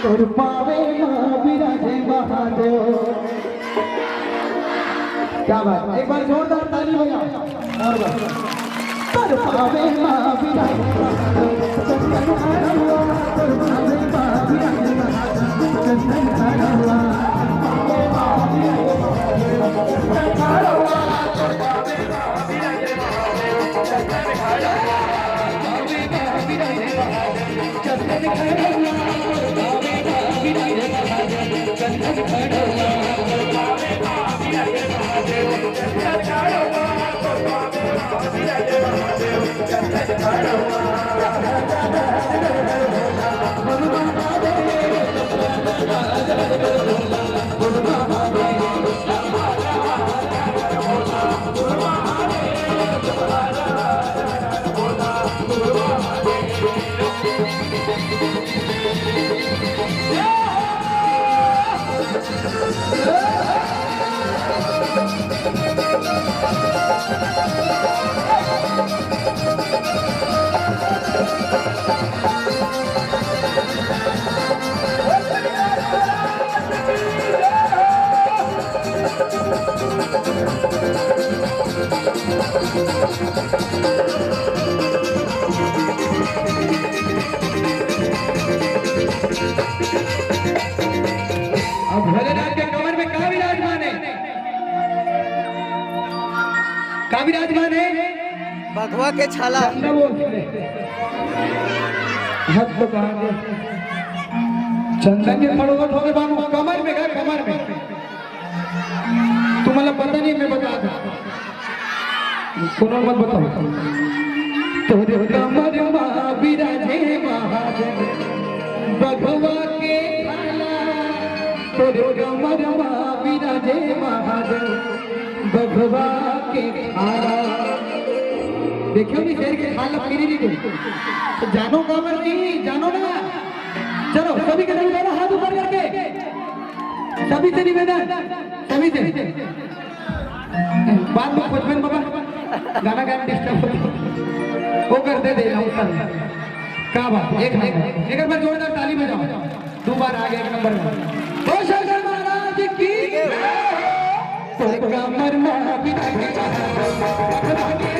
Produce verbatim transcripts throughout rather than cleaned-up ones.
तोर पावे मा विराजे महादेव। क्या बात, एक बार जोरदार ताली बजाओ। और बार। तोर पावे मा विराजे महादेव, चंदन हरवा, तोर पावे मा विराजे महादेव, चंदन हरवा। अब भोलेनाथ के कमर में का विराजमान है? का विराजमान है? बघवा के छाला। चंदा बोल। हद तो कहा के चंदन के फड़ोगट हो गए बाबू, कमर में का, कमर में। तुम्हारा पता नहीं, मैं बता दूं। कोनो मत बताओ। तोरे कमर मा विराजे महादेव, बघवा के छाला। तोरे कमर मा विराजे महादेव, बघवा के छाला। देखियो नी, शेर के छाला फिरी नहीं गई। तो जानो काबर नहीं, जानो ना। चलो, सभी के सभी दोनों हाथ ऊपर करके, सभी से निवेदन, सभी से। बाद में खोजबेन बाबा, गाना गाना डिस्टर्ब होता। वो कर दे दे, हम कर। क्या बात, एक नंबर। एक बार जोरदार ताली बजाओ। दो बार आ गए एक नंबर में। ओ शंकर महाराज की। तो कमर मा विराजे, कमर मा विराजे,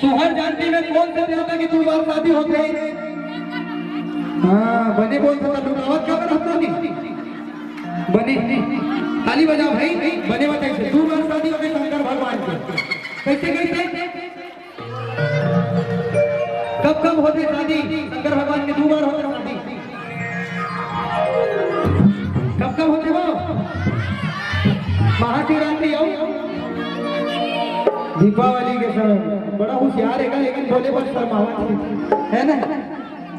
तुहर जानती में कौन से देवता की दो बार शादी होथे? हाँ, बने बोल सकता, लुकावत का बना नहीं। बने, ताली बजाओ भाई, बने बताइए, दो बार शादी होथे शंकर भगवान के। कैसे, कैसे? कब कब होथे शादी? शंकर भगवान के दो बार होथे शादी। कब कब होथे वो? महाशिवरात्रि अउ दीपावली के समय। बड़ा होशियार हे का, लेकिन बोले बर शर्मावत हे, है ना?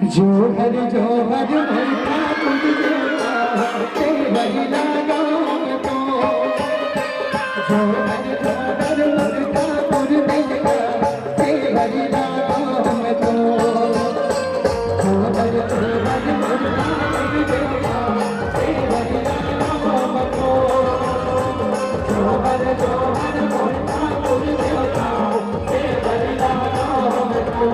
जोहर जोहर मोर ठाकुर देवता, तेहर लगावत तो। जोहर जोहर मोर ठाकुर देवता, तेहर लगावत तो। जोहर जोहर मोर ठाकुर देवता, तेहर लगावत तो। जोहर जोहर मोर ठाकुर देवता, तेहर लगावत तो।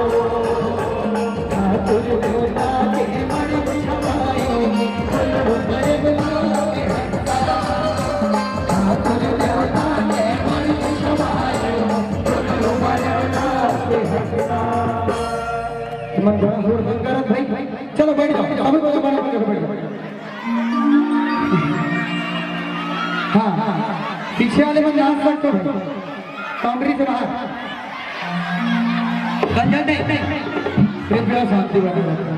ठाकुर देवता के मड़ छमाए, मन बड़ा जोर बंद करत भाई। चलो बैठ जाओ, सब लोग बड़ा बंद करके बैठ जाओ। हाँ, हाँ, पीछे वाले मन नाच सकते हो, बाउंड्री से बाहर। झंझट नहीं, कृपया शांति बनाए रखें।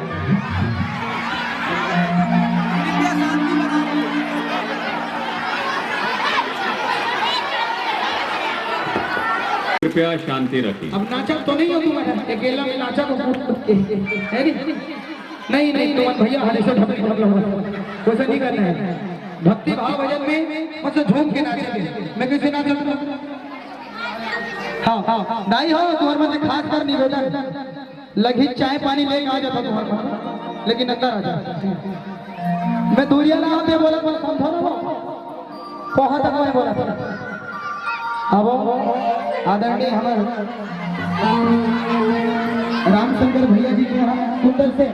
कृपया शांति रखें। अब नाचक तो नहीं हो तुम्हारा, अकेला में नाचक हो। है नहीं? नहीं, नहीं, तुमन भैया हमेशा ढपक ढपक लो। वैसा नहीं करना है। भक्ति भाव भजन में मतलब झूम के नाचे। मैं कैसे नाच सकता हूँ? हाँ, हाँ, दाई हो, तुम्हारे मन से खास कर निवेदन, लगी चाय पानी लेके आ जाता तुम्हारे पास, लेकिन अंदर आ जा। मैं दूरिया ना होते बोला, पर समझो ना वो। कहाँ तक मैं बोला था? अब आदरणीय हमारे रामशंकर भैया जी के यहाँ सुंदर से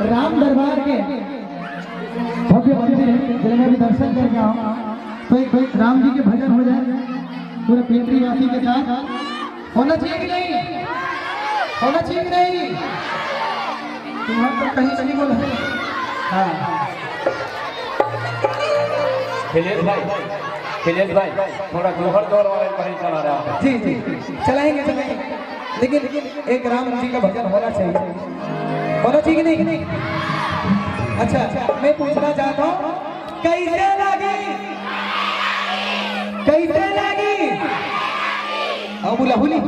राम दरबार के भव्य मंदिर है, जिन्हें अभी दर्शन करके आओ, तो एक, एक राम जी के भजन हो जाए पूरे पिंडरी वासी के साथ। होना चाहिए कि नहीं? होना चाहिए कि नहीं? तुम्हारा तो कहीं नहीं बोला। हाँ। खिलेश भाई, खिलेश भाई, थोड़ा दोहर दौर वाले कहीं चला रहा है। जी, जी, चलाएंगे, चलाएंगे, लेकिन एक राम जी का भजन होना चाहिए, होना चाहिए कि नहीं? अच्छा, मैं पूछना चाहता हूँ, कैसे लगी? कैसे लगी? अब बोला, होली।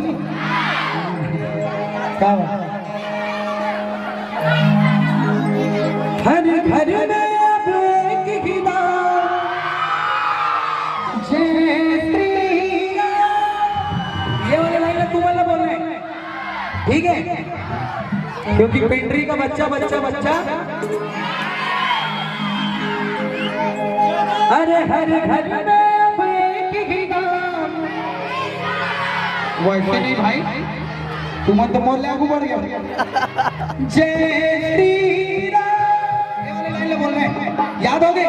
क्या बात? हर घर में अब एक ही नाम, जय श्री राम। ये वाले लाइन में तुम्हारा बोलना है, ठीक है? क्योंकि पेंड्री का बच्चा, बच्चा, बच्चा। अरे हर घर में अब एक ही नाम। वैसे नहीं भाई, तुम तो मोर ले आगू बढ़ गया। जय श्री राम, ये वाले लाइन ले बोल रहे हैं, याद हो गए?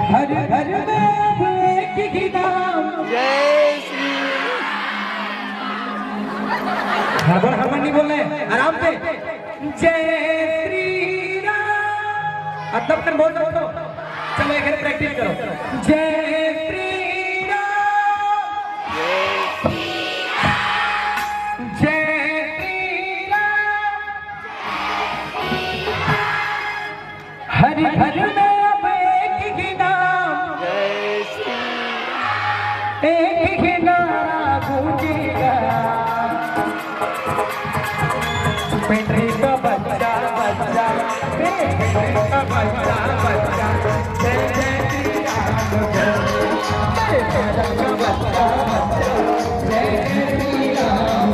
हर घर में अब एक ही नाम। जय श्री। हड़बड़ हड़बड़ नहीं बोल रहे, आराम से। जय श्री राम। अब तब तक बोल सकते हो। चलो, एक बार प्रैक्टिस करो। जय श्री राम। जय श्री राम। हर घर में अब एक ही नाम, एक ही नारा गूंजेगा। पेंड्री का बच्चा, बच्चा, पेंड्री का बच्चा, बच्चा, जय जय श्री राम, जय। अरे पेंड्री का बच्चा, बच्चा, जय जय श्री राम।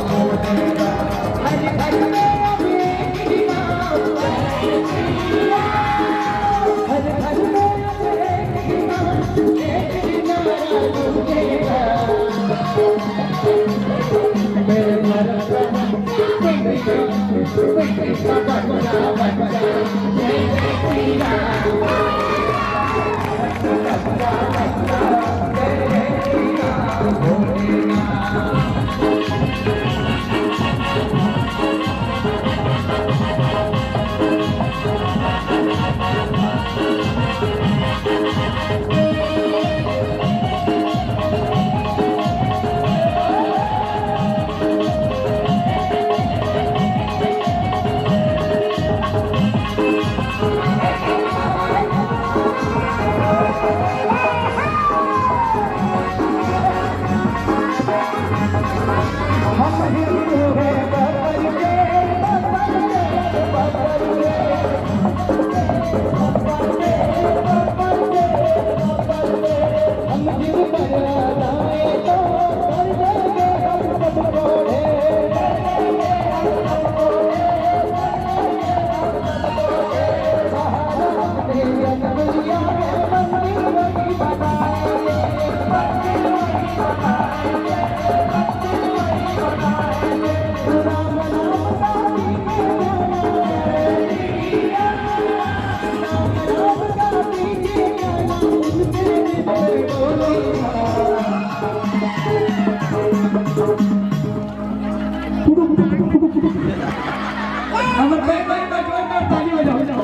हमर band वाले बर जोरदार ताली बजाओ।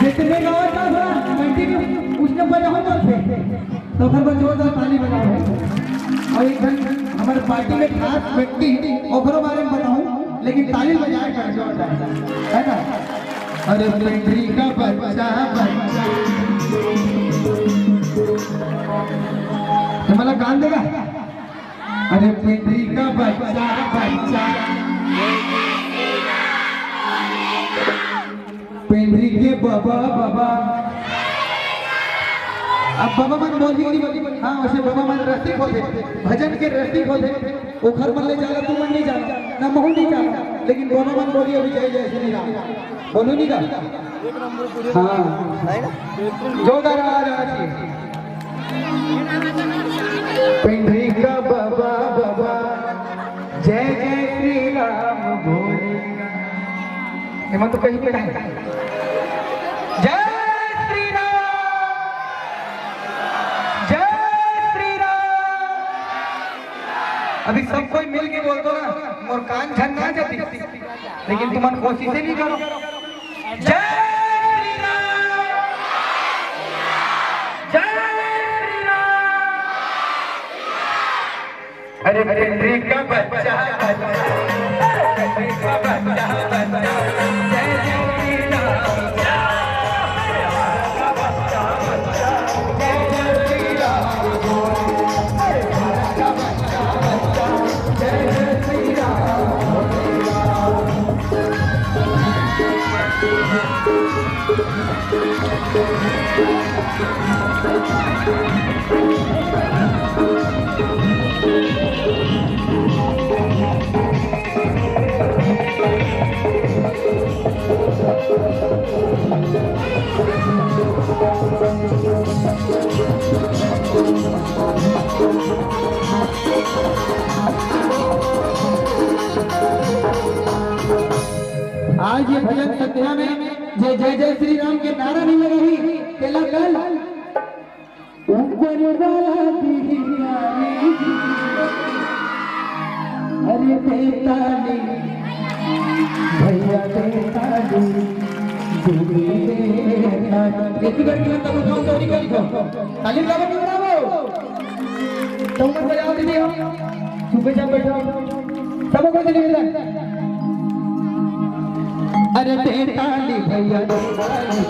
जितने गावत था थोड़ा continue, उसने बजाओ तो थे। तो ओकर बर जोरदार ताली बजाओ। और एक झन हमर party में खास व्यक्ति, ओकरो बारे में बताऊं, लेकिन ताली बजाए कर जोरदार, है ना? अरे पेंड्री का बच्चा, बच्चा, ये मला गान देगा। अरे पेंड्री का बच्चा, बच्चा, पेंड्री के बाबा, बाबा। अब बाबा मन बोलही नहीं, हाँ, वैसे बाबा मन रसिक होथे, भजन के रसिक होथे, ओखर मन ले जाला, तुमन नहीं जाना, ना महू नहीं जाना, लेकिन बाबा मन बोलही अभी जय जय श्री राम, बोलहू नहीं का? हाँ, जोरदार आवाज आना चाहिए। पेंड्री का बाबा, बाबा, जय जय श्री राम बोले। एमा तो कहीं पे नहीं। जय श्री राम, जय श्री राम। अभी सब कोई मिल के बोल दो ना, मोर कान झन ना जाती, लेकिन तुमन कोशिश नहीं करो। जय श्री राम, जय श्री राम। अरे पेंड्री का बच्चा, बच्चा, अरे पेंड्री का बच्चा, बच्चा, जय जय श्री राम। आज ये भजन संध्या में जे जय जय श्री राम के नारा नहीं लगाही, तेला कल ऊपर वाला दिही ताली, अरे दे ताली, भैया दे ताली, दीदी दे ताली। एक ही बार तुरंत अब उठाओ, चोरी कर लो। ताली बजाओ, क्यों बजाओ? तुम मत बजाओ दीदी, हम चुपचाप बैठो। सबको दे दीजिए। अरे दे ताली भैया, दे ताली।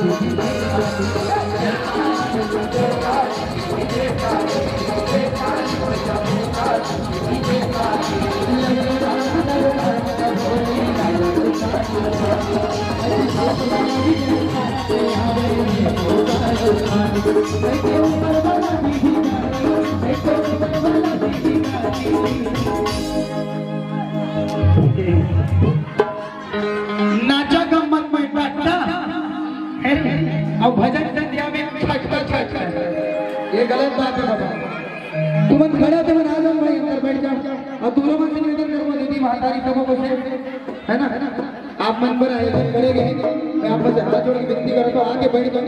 नाचा गम्मत में बट्टा, है नी? अउ भजन संध्या में छटका, छटका। ये गलत बात है बाबा। तुमन खड़े हो, तुमन आ जाओ भाई, अंदर बैठ जाओ। अउ दूनो मन से निवेदन करूंगा, दीदी, महतारी, सबो को से, है ना? आप मन बर आयोजन करे गे, मैं आप मन से हाथ जोड़ के विनती करता हूँ, आके बैठ जाओ।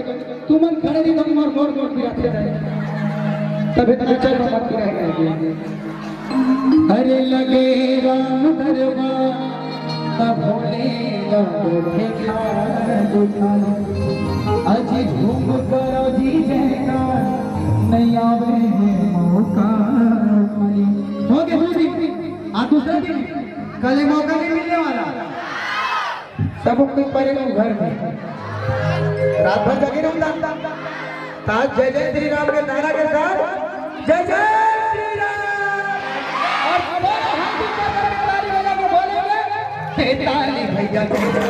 तुमन खड़े नहीं तो तुम्हारे जोर जोर पिराथे जाए, तब इतना चल मत पिराए। अरे लगे राम दरबार, तब भोले राम भिखार दुखार। अजी घूम करो जी जयकार, नहीं आवे ये मौका खाली। हो गया दो दिन, आज दूसरा दिन, कल ये मौका नहीं मिलने वाला। सब कोई परे रहू घर में, रात भर जगे रहू। आज जय जय श्री राम के नारा के साथ जय जय श्री राम। और बोलो, हम भी ताली बजा के बोलेंगे, "हे ताली भैया, जय जय।"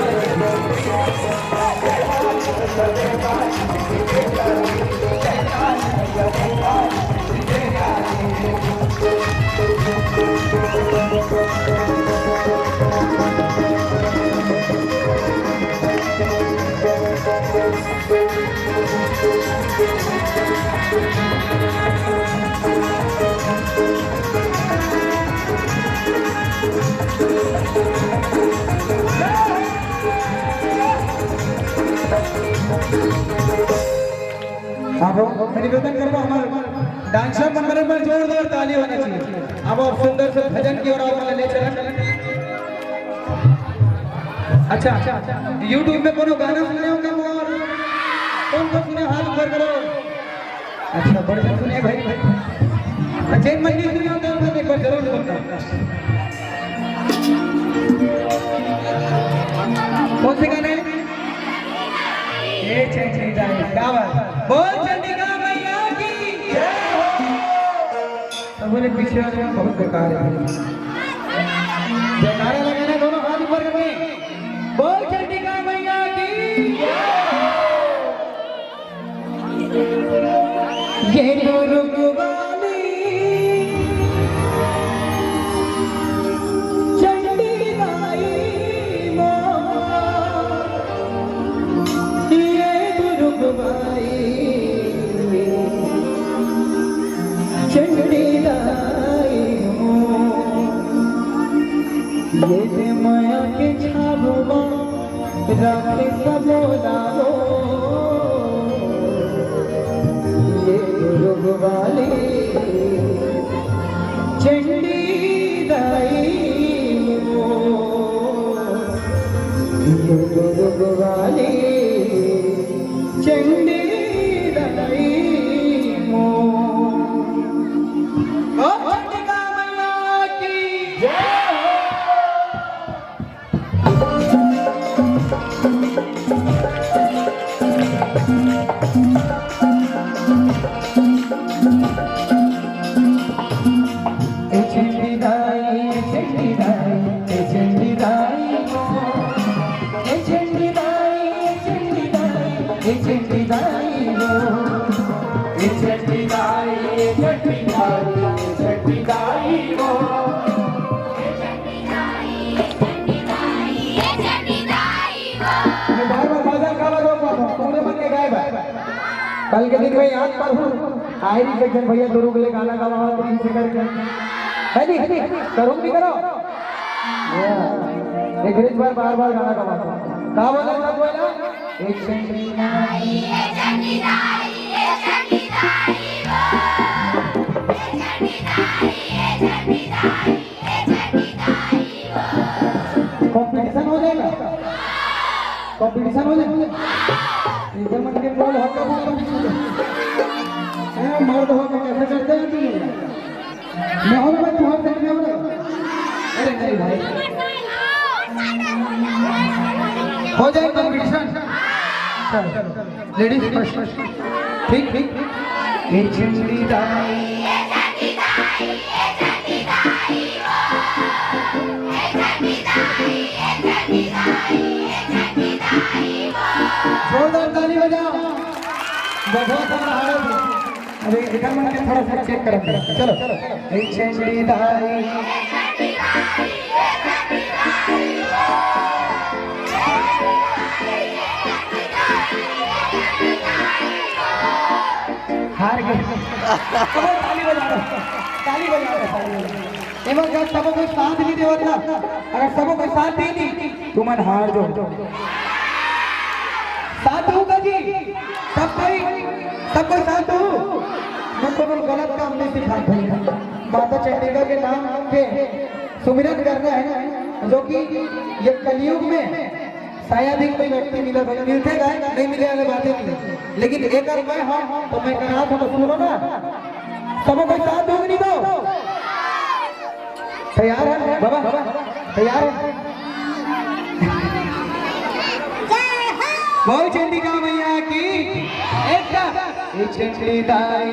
अब मैं निवेदन करबो, हमारे dancer मन बर एक बार जोरदार ताली होना चाहिए। अब आप सुंदर से भजन की ओर आप ले चलें। अच्छा, अच्छा, अच्छा। YouTube में कोनो गाना सुने हो क्या मोर? कौन कौन सुने, हाथ ऊपर करो। अच्छा, बढ़िया सुने भाई, भाई। तो जेन मन नहीं सुने हो तो एक बार जरूर सुनना। कौन से गाने? ए चंडी दाई, क्या बात। बोल चंडिका मैया की जय हो। सबने पीछे वाले में बहुत बेकार है। जयकारा लगाना दोनों हाथ ऊपर करके। बोल चंडिका मैया की। ये दुर्ग वाली चंडी दाई माँ, ये दुर्ग वाली चंडी दाई माँ, ये दे माया के छाबवा राखे सबो दाओ, ये दुर्ग वाली चंडी दाई ओ, ये दुर्ग वाली चंडी दाई ओ। ओ चंडिका मैया की जय हो। ए चंडी दाई, ए चंडी दाई, ए चंडी दाई ओ। ए चंडी दाई, ए चंडी दाई, ए चंडी दाई ओ। ए चंडी दाई, ए चंडी दाई, ए चंडी दाई ओ। मैं बार बार बाजा काबर रोकत हूँ, तुमने मन के गाय बा। कल के दिन में याद कर हूँ, आए रही एक जन भैया दुरुग ले गाना गवावत रही से करके। है नहीं? करूँ नहीं करो? हाँ। एक रिच बार बार बार गाना गवावत हूँ। का बोला, का बोला? एक कंपटीशन हो जाएगा, कंपटीशन हो जाएगा। इधर मन के बोल हल्का फुल्का। ए, मर्द हो तो कैसे करते हैं तुम? मैं हूं ना, मैं तुम्हारे साथ में हूं ना। अरे नहीं भाई, हो जाए कंपटीशन। चलो, लेडीज फर्स्ट। ठीक, ठीक। ये चंडी दाई। जोरदार ताली बजाओ। बजाओ, थोड़ा हाथ। अरे, एकर मन के थोड़ा सा चेक करत हन। चलो। ए चंडी दाई। हार गए। अब ताली बजा दो, ताली बजा दो, ताली बजा दो। एमा का सबो कोई साथ नहीं देवत ना, अगर सबो कोई साथ दे दी, तुमन हार जो। साथ दू का जी, सब कोई, सब कोई साथ दू। मैं कोनो गलत काम नहीं सिखात भाई। माता चंडिका के नाम के सुमिरन करना है, जो कि ये कलयुग में शायद ही कोई व्यक्ति मिला भाई, मिलते गए, नहीं मिले वाले बातें नहीं। लेकिन एक बार मैं हूँ, तो मैं कहा था, तो सुनो ना, सबो कोई साथ दो कि नहीं दो? तैयार है बाबा? तैयार है? बोल चंडिका मैया की। एक का। ए चंडी दाई।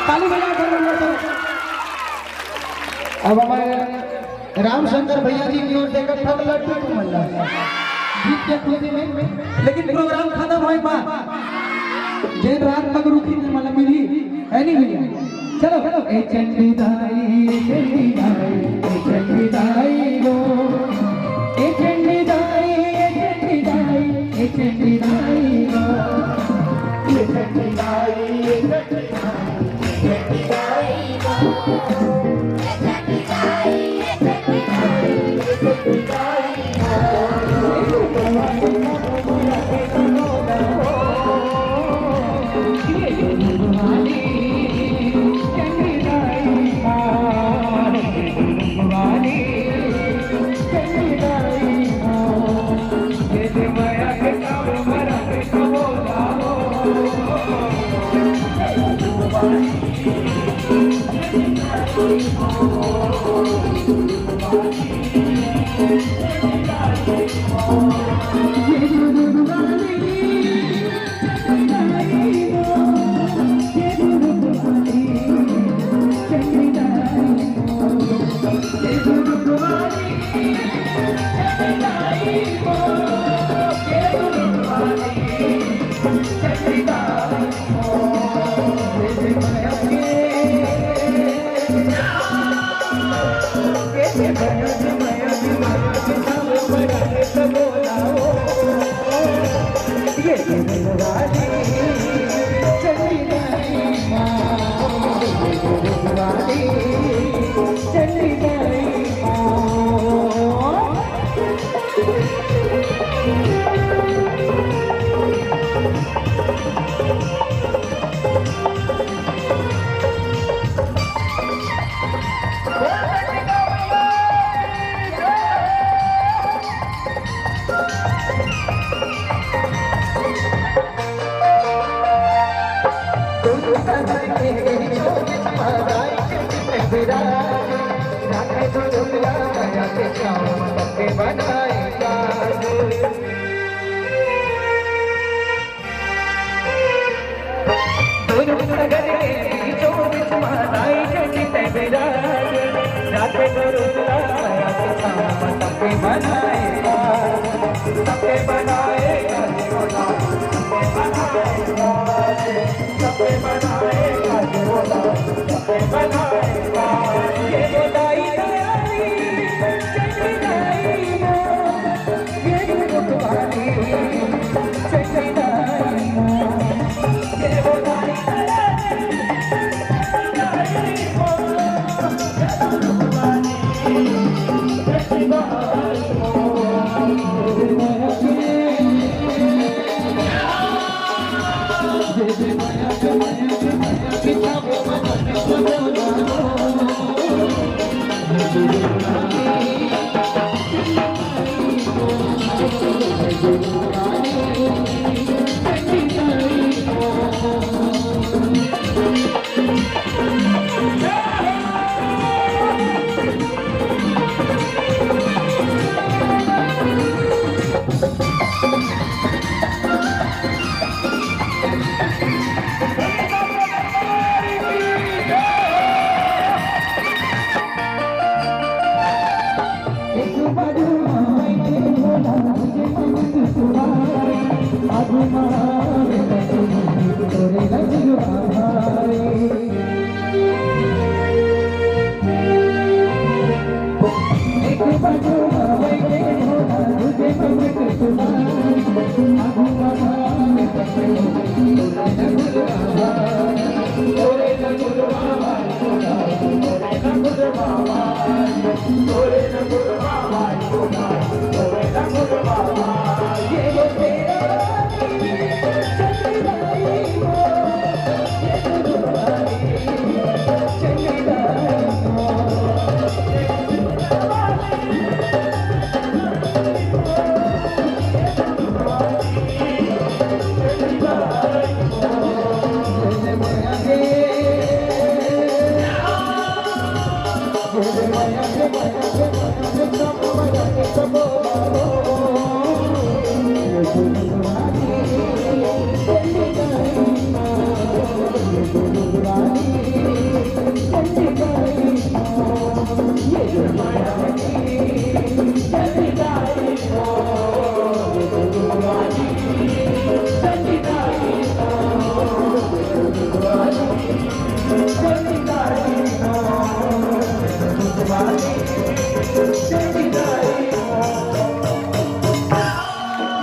ताली बजा कर रहे हैं। अब हमारे रामशंकर भैया जी की ओर से एक ठन लड्डू तुमन ला। जीत के खुशी में, लेकिन प्रोग्राम खत्म होए बा। जेन रात तक रुकी, मतलब मिली, है नहीं भैया? चलो, चलो। ए चंडी दाई, ए चंडी दाई, ए चंडी दाई वो। ए चंडी दाई, ए चंडी दाई, ए चंडी दाई वो। ए चंडी दाई, ए चंडी दाई, ए चंडी दाई।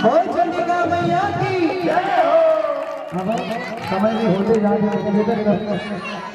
बोल चंडिका मैया की। अब समय भी होते जाते हैं।